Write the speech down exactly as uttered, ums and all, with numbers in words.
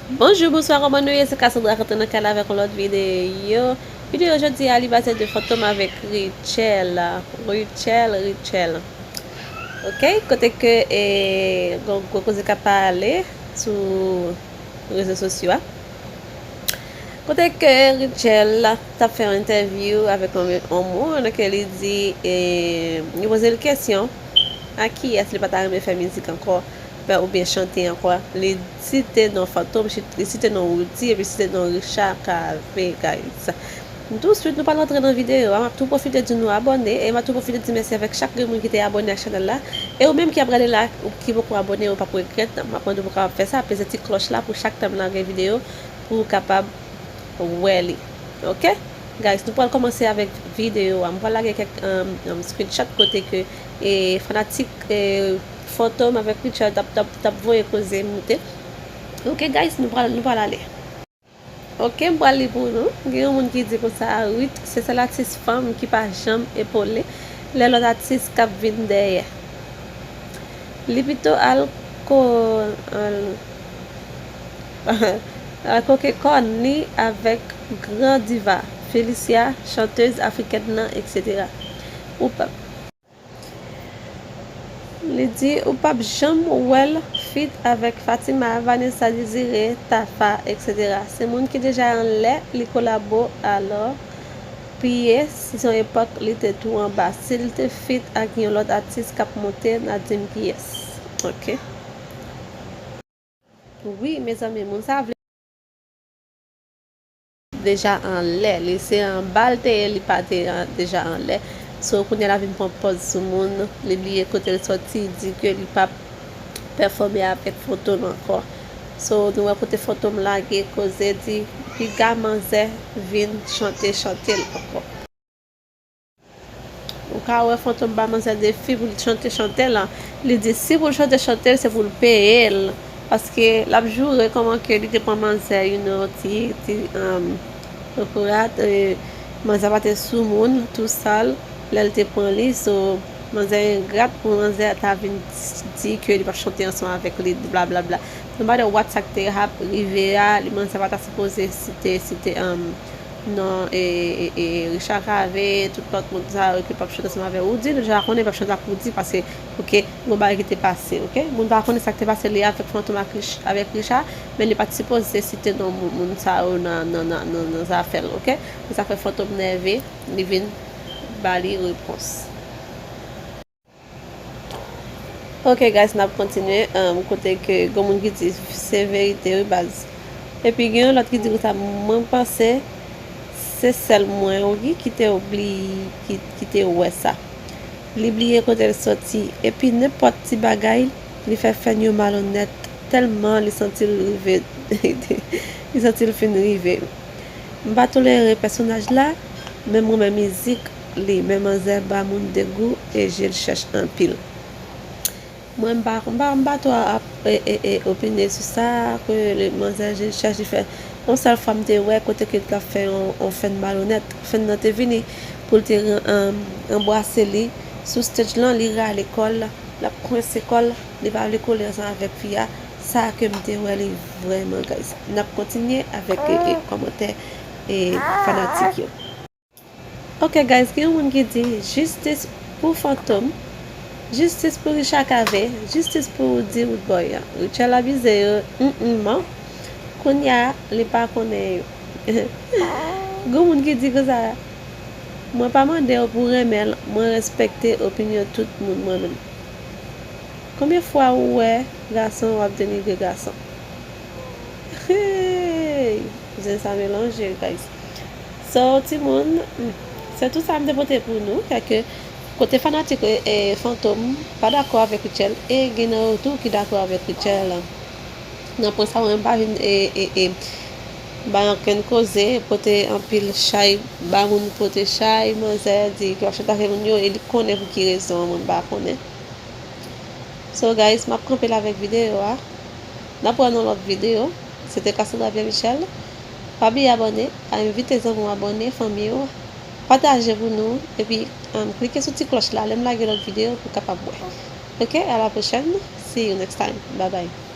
Bonjou, bonswa, kòman nou ye? Se Cassandra k antre nan kay la avèk yon lòt videyo. Videyo jodi a, li pase de Fantom avèk Rutshelle. Rutshelle, Rutshelle. Ok, kote ke, e, gon gwo koze k ap pale sou rezo sosyo a. Kote ke Rutshelle t ap fè yon entèvyou avèk yon, yon moun ke li di, e, yo poze l kesyon a kiyès li pa ta renmen fè mizik ankò, fè oubyen chante ankò. Li site non Fantom, li site non Roody, epi site non Richard Cavé, guys. Touswit, nou pral antre nan videyo a. M ap tou pwofite di nou abòne, e m ap tou pwofite di mèsi avèk chak grenn moun ki te abòne ak chanèl la. E ou menm ki ap gade la, ou ki poko abòne, ou p ap regrèt. M ap mande w pou w kapab fè sa, peze ti klòch la pou chak tan m lage videyo, pou w kapab wè li. Ok? Guys, nou pral kòmanse avèk videyo a. M pral lage kèk, um, um, screenshot kote ke, e, fanatik, e, Fantom avèk Rutshelle t ap, t ap, t ap voye koze moute. Ok, guys, nou pral, nou pral ale. Ok, m pral li pou nou. Gen yon moun ki di konsa, Ruth, se sèl atis fanm ki pa janm epole lè lòt atis k ap vin dèyè. Li pito al ko-, al, al koke kòn li avèk gran diva, Felicia, chantez afrikèn nan, et cetera. Ou p ap Li di ou p ap janm wè l feat avèk Fatima, Vanessa Désiré, Tafa, et cetera. Se moun ki deja anlè li kolabo, alò, priye, si se yon epòk li te tou anba. Si l te feat ak yon lòt atis k ap monte, n a di m kiyès. Ok. Wi, mezanmi, moun sa vle deja anlè. Li se anba l te ye, li pa te an-, deja anlè. So, kounye a l ap vin pran pòz sou moun, li bliye kote l sòti, di ke li p ap pèfòme avèk Fantom ankò. So, nou wè kote Fantom lage koze, di piga manzè vin chante chante l ankò. Ou ka wè Fantom ba manzè defi pou l chante chante l. Li di si pou l chante chante l, se pou l peye l. Paske l ap joure kòman ke li te pran manzè, you know, ti, ti, um, kokorat, e, manzè pa te sou moun, tou sal, lè l te pran li. So, manzè engrat pou manzè ta vin di ke li p ap chante ansanm avèk li, blablabla. No matter what sa k te ap rive a, li, manzè pa ta sipoze site, site, um, non, e, e, e, Richard Cavé, tout lòt moun sa yo ki p ap chante ansanm avè Roody, nou deja konnen li p ap chante ak Roody, paske, ok, gon bagay ki te pase, ok? Moun pa konnen sa k te pase li avèk Fantom ak Rich-, avèk Richard, men li pa t sipoze site non moun, moun sa yo nan, nan, nan, nan, nan zafè l, ok? Se sa k fè Fantom nève, li vin ba li repons. Ok, guys, n ap kontinye, um, kote ke gon moun ki di se verite, wi, baz. Epi gen yon lòt ki di konsa, mwen panse se sèl mwen, wi, ki te oubli-, ki, ki te wè sa. Li bliye kote l sòti. Epi nenpòt ti bagay, li fè fèn yo malonèt, tèlman li santi l rive, li santi l fin rive. M pa tolere pèsonaj la, men m renmen mizik li, men manzè ba moun degou e je l chèch anpil. Mwen m pa, m pa, m pa twò ap, e, e, e, opine sou sa, ke le manzè je l chèch li fè. Yon sèl fwa m te wè kote ke l t ap fè yon, yon fèn malonèt. Fèn nan te vini pou l te ran-, an-, anbrase li sou stage lan, li rale kò l, l ap kwense kò l, li pa vle kole ansanm avèk fi a. Sa ke m te wè li vrèman, guys. N ap kontinye avèk, e, e, kòmantè, e, fanatik yo. Ok, guys, gen yon moun ki di, jistis pou Fantom, jistis pou Richard Cavé, jistis pou Roody Roodboy an. Rutshelle abize yo, mm, mm, man. Kounye a, li pa konnen yo. Gen moun ki di konsa, mwen pa mande w pou renmen l, mwen respekte opinyon tout moun mwen menm. Konbyen fwa ou wè gason w ap denigre gason? Hey! Zen sa melanje, guys. So, timoun, hmm, se tout sa m te pote pou nou. Kèk kote fanatik, e, e, Fantom pa dakò avèk Rutshelle, e gen nan yo tou ki dakò avèk Rutshelle. Nan pwen sa, mwen pa vin, e, e, e, bay ankenn koze, pote anpil chay, ba moun pote chay, manzè di ke w ap chante avèk moun yo, e li konnen pou ki rezon, mwen pa konnen. So, guys, m ap kanpe la avèk videyo a. N ap wè nan lòt videyo. Se te Cassandra Pierre Michel. Pa bliye abòne, envite zanmi w abòne, fanmi w. Pataje pou nou, epi, um, klike sou ti klòch la, lè m lage lòt videyo pou w kapab wè. Ok, à la prochaine. See you next time. Bye bye.